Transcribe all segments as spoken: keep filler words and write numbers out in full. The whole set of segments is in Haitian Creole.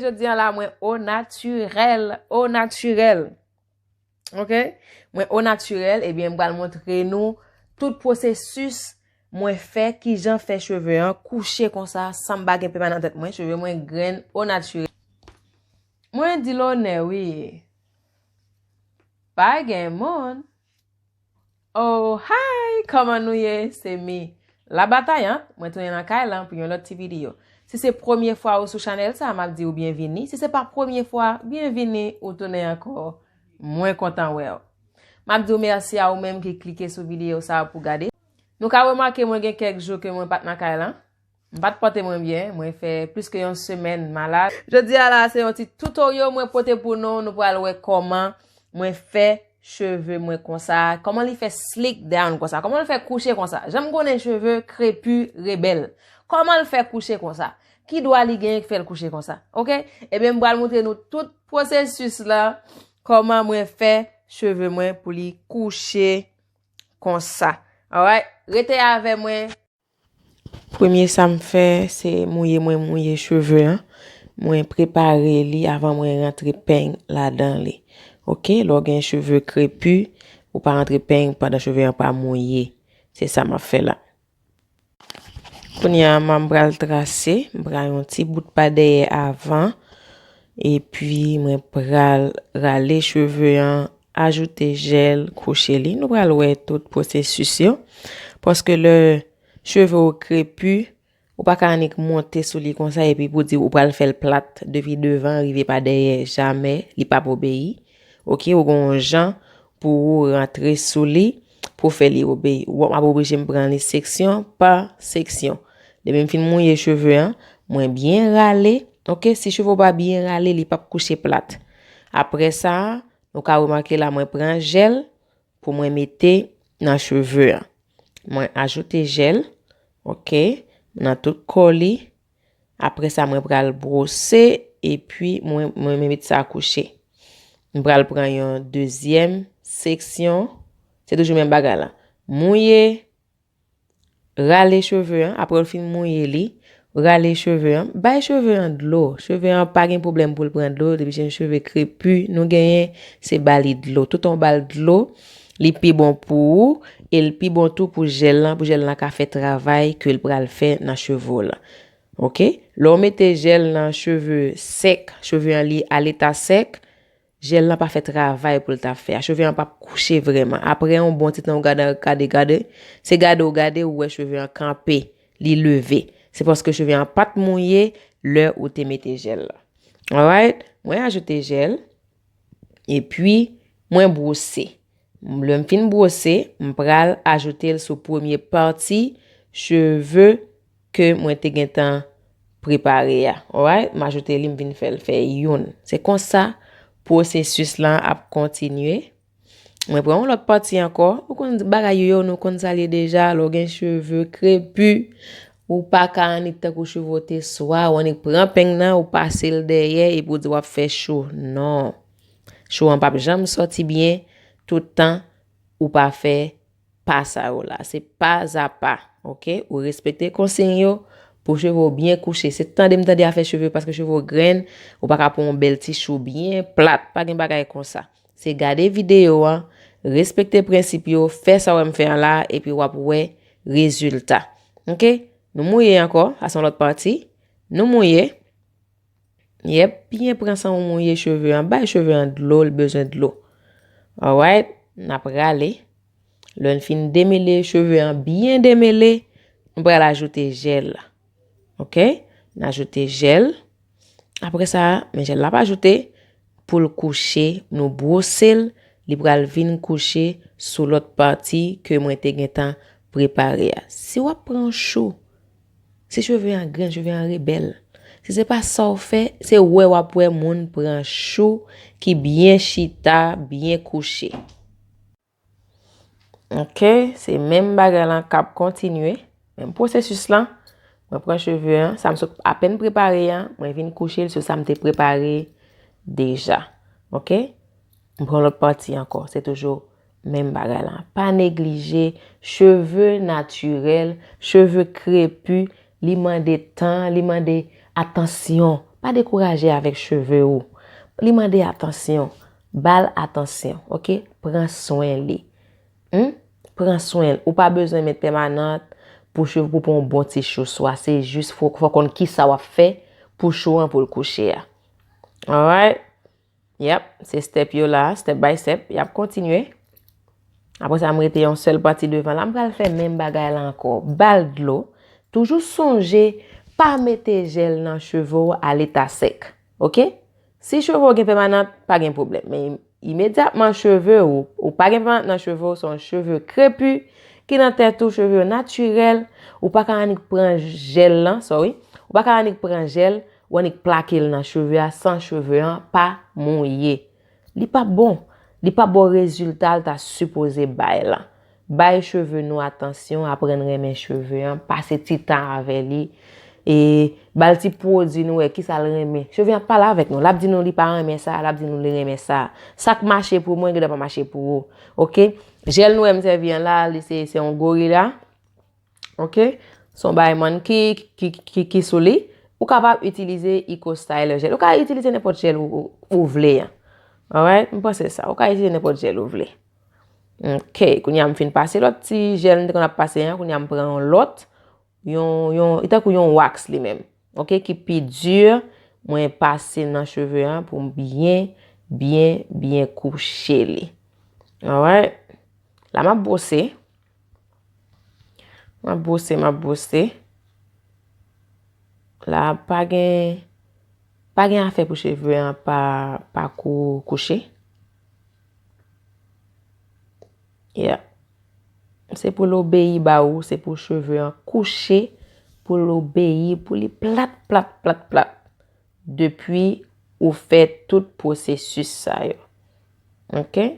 Jodi a la, mwen o natirèl, o natirèl. Ok? Mwen o natirèl, ebyen, m pral montre nou tout pwosesis mwen fè, kijan fè cheve an kouche konsa, san m pa gen pèmanan tèt mwen, cheve mwen grenn o natirèl. Mwen di lonè, wi. Pa gen moun. Oh, hi! Kòman nou ye? Se mi. La Batayant, mwen tounen nan kay lan pou yon lòt ti videyo. Si se premye fwa ou sou chanèl sa, m ap di w byenvini. Si se pa premye fwa, byenvini, ou tounen ankò. Mwen kontan wè w. M ap di w mèsi a ou menm ki klike sou videyo sa pou gade. Nou ka remake mwen gen kèk jou ke mwen pa t nan kay lan. M pa t pote mwen byen, mwen fè plis ke yon semèn malad. Jodi a la, se yon ti tutorial mwen pote pou nou. Nou pral wè kòman mwen fè cheve mwen konsa, kòman li fè slick down konsa, kòman l fè kouche konsa. Jan m konnen cheve krepi rebèl. Kòman l fè kouche konsa? Ki dwa li genyen ki fè l kouche konsa? Ok? Ebyen, m pral montre nou tout pwosesis la, kòman mwen fè cheve mwen pou li kouche konsa. Alright? Rete avè mwen. Premye sa m fè, se mouye, mwen mouye cheve an. Mwen prepare li avan mwen rantre peny ladan li. Ok, lè w gen cheve krepi, ou pa rantre peny pandan cheve an pa mouye. Se sa m ap fè la. Kounye a, m pral trase, m pral yon ti bout pa dèyè avan. Epi, mwen pral rale cheve an, ajoute jèl, kouche li. Nou pral wè tout pwosesis yo. Paske lè cheve w krepi, ou pa ka annik monte sou li konsa epi pou di ou pral fè l plat depi devan rive pa dèyè, jamè, li p ap obeyi. Ok, ou gen yon jan pou ou rantre sou li pou fè li obeyi. Ou m ap oblije m pran li seksyon pa seksyon. Depi m fin mouye cheve an, mwen byen rale. Ok, si cheve w pa byen rale, li p ap kouche plat. Apre sa, nou ka remake la, mwen pran jèl pou mwen mete nan cheve an. Mwen ajoute jèl, ok, nan tout kò li. Apre sa, mwen pral bwose, epi mwen, mwen, mwen met sa kouche. Mwen pral pran yon dezyèm seksyon. Se toujou menm bagay la. Mouye, rale cheve an. Apre w fin mouye li, rale cheve an. Bay cheve an dlo. Cheve an pa gen pwoblèm pou l pran dlo. Depi se yon cheve krepi nou genyen, se ba li dlo. Toutan w ba l dlo, li pi bon pou ou. E l pi bon tou pou jèl lan, pou jèl lan ka fè travay ke l pral fè nan cheve w lan. Ok? Lè w mete jèl nan cheve sèk, cheve an li a leta sèk, jèl lan pa fè travay pou l ta fè a. Cheve an p ap kouche vrèman. Apre yon bon ti tan ou gade, gade, gade, se gade w gade, ou wè cheve an kanpe, li leve. Se paske cheve an pa t mouye lè ou te mete jèl la. Alright? Mwen ajoute jèl, epi mwen bwose. Lè m fin bwose, m pral ajoute l sou premye pati cheve ke mwen te gentan prepare a. Alright? M ajoute li, m vin fè l fè youn. Se konsa pwosesis lan ap kontinye. Mwen pran yon lòt pati ankò. Ou konn bagay yo, nou konn sa l ye deja. Lè w gen cheve krepi, ou pa ka annik tankou cheve w te swa, ou annik pran peng nan, ou pase l dèyè, epi w di w ap fè cho. Non. Cho an p ap janm sòti byen toutan ou pa fè pa sa yo la. Se pa a pa, ok? Ou respekte konsiy yo pou cheve w byen kouche. Se tande m tande afè cheve paske cheve w grenn, ou pa ka pran yon bèl ti chou byen plat. Pa gen bagay konsa. Se gade videyo an, respekte prensip yo, fè sa w wè m fè an la, epi w ap wè rezilta. Ok? Nou mouye ankò, sa se yon lòt pati. Nou mouye. Yep, byen pran san w mouye cheve an. Bay cheve an dlo, l bezwen dlo. Alright, n ap rale. Lè n fin demele cheve an, byen demele, nou pral ajoute jèl la. Ok? N ajoute jèl. Apre sa, men jèl la ap ajoute pou l kouche, nou bwose l, li pral vin kouche sou lòt pati ke mwen te gentan prepare a. Si w ap pran chou, si cheve an grenn, cheve an rebèl, si se pa sa w fè, se wè w ap wè moun pran chou ki byen chita, byen kouche. Ok, se menm bagay lan k ap kontinye, menm pwosesis lan. Mwen pran cheve an, sa m sot apèn prepare an, mwen vin kouche l sou sa m te prepare deja. Ok? M pran lòt pati ankò, se toujou menm bagay lan. Pa neglije, cheve natirèl, cheve krepi, li mande tan, li mande atansyon. Pa dekouraje avèk cheve ou. Li mande atansyon. Ba l atansyon, oke? Pran swen li. Hmm? Pran swen l. Ou pa bezwen met pèmanant pou cheve, pou pran yon bon ti cho swa. Se jis fò, fò konn kisa w ap fè pou cho an pou l kouche a. Alright? Yep, se step yo la, step by step, y ap kontinye. Apre sa, m rete yon sèl pati devan la, m pral fè menm bagay la ankò. Ba l dlo. Toujou sonje, pa mete jèl nan cheve w a leta sèk. Oke? Si cheve w gen pèmanant, pa gen pwoblèm. Men imedyatman cheve w, ou pa gen pèmanant nan cheve w, se yon cheve krepi ki nan tèt ou, cheve w natirèl, ou pa ka annik pran jèl lan, sorry, ou pa ka annik pran jèl, ou annik plake l nan cheve a san cheve an pa mouye. Li p ap bon. Li p ap ba w rezilta l ta sipoze bay lan. Bay cheve nou atansyon, aprann renmen cheve an, pase ti tan avè li. E ba l ti pwodui nou wè kisa l renmen. Cheve an ap pale avèk nou. L ap di nou li pa renmen sa, l ap di nou li renmen sa. Sa k mache pou mwen, gendwa pa mache pou ou. Oke? Jèl nou wè m sèvi an la, li se, se yon gorila. Oke? Se yon bagay mann ki, ki, ki, ki sou li. Ou kapab itilize Eco Styler jèl. Ou ka itilize nenpòt jèl ou, ou, ou vle an. Alright? M panse sa. Ou ka itilize nenpòt jèl ou vle. Oke. Kounye a m fin pase lòt ti jèl m te konn ap pase an. Kounye a m pran yon lòt. Yon, yon, li tankou yon wax li menm. Oke? Ki pi di. Mwen pase nan cheve an pou m byen, byen, byen kouche li. Alright? La m ap bwose. M ap bwose, m ap bwose. La, pa gen, pa gen afè pou cheve an pa, pa kou, kouche. Yeah. Se pou l obeyi ba ou, se pou cheve an kouche, pou l obeyi, pou li plat, plat, plat, plat. Depi ou fè tout pwosesis sa yo. Oke?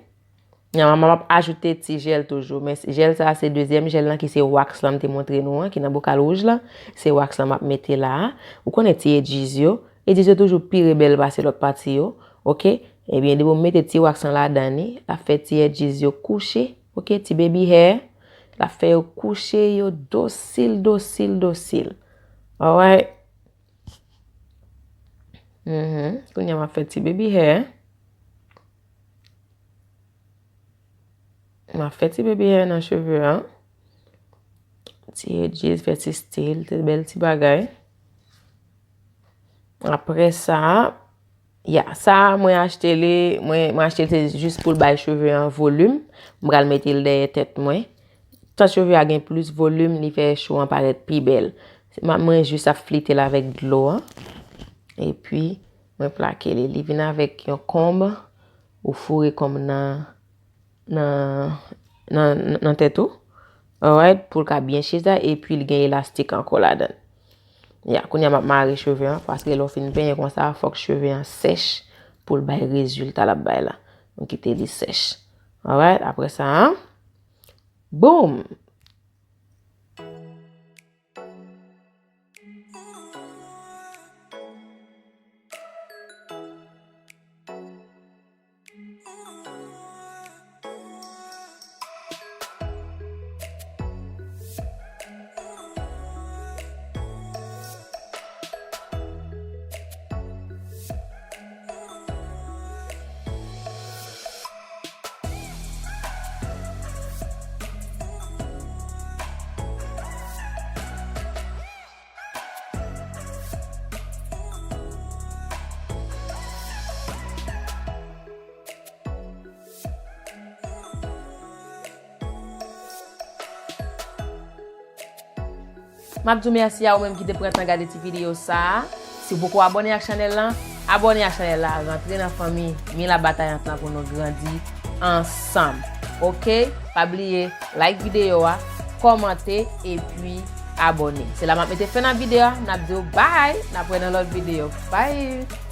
Nòmalman, m ap ajoute ti jèl toujou, men jèl sa a se dezyèm jèl lan ki se wax lan m te montre nou an, ki nan bokal wouj lan. Se wax lan m ap mete la a. Ou konnen ti edges yo. Edges yo toujou pi rebèl pase lòt pati yo. Oke? Ebyen, depi w mete ti wax lan ladan li, l ap fè ti edges yo kouche. Oke? Ti baby hair. L ap fè yo kouche, yo dosil, dosil, dosil. Alright? Mhm. Kounye a m ap fè ti baby hair. M ap fè ti baby hair nan cheve an. Ti edges, fè ti stil, ti bèl ti bagay. Apre sa, ya, sa a mwen achte li, mwen, mwen achte li se jis pou l bay cheve an volim. M pral mete l dèyè tèt mwen. Tan cheve a gen plis volim, li fè cho an parèt pi bèl. M a, mwen jis ap flite l avèk dlo an. Epi, mwen plake li. Li vin avèk yon konb, ou foure konb nan, nan, nan, nan tèt ou. Alright, pou l ka byen chita, epi l gen elastik ankò ladan l. Ya, kounye a m ap mare cheve an, paske lè w fin penyen konsa, fòk cheve an sèch pou l bay rezilta l ap bay la. Nou kite li sèch. Alright, apre sa, boom! M ap di w mèsi a ou menm ki te pran tan gade ti videyo sa a. Si w poko abòne ak chanèl lan, abòne ak chanèl la, rantre nan fanmi Mila Batayant lan pou nou grandi ansanm. Oke? Pa bliye like videyo a, kòmante, epi abòne. Se la m ap mete fen nan videyo a, n ap di w bye, n ap wè nan lòt videyo. Bye!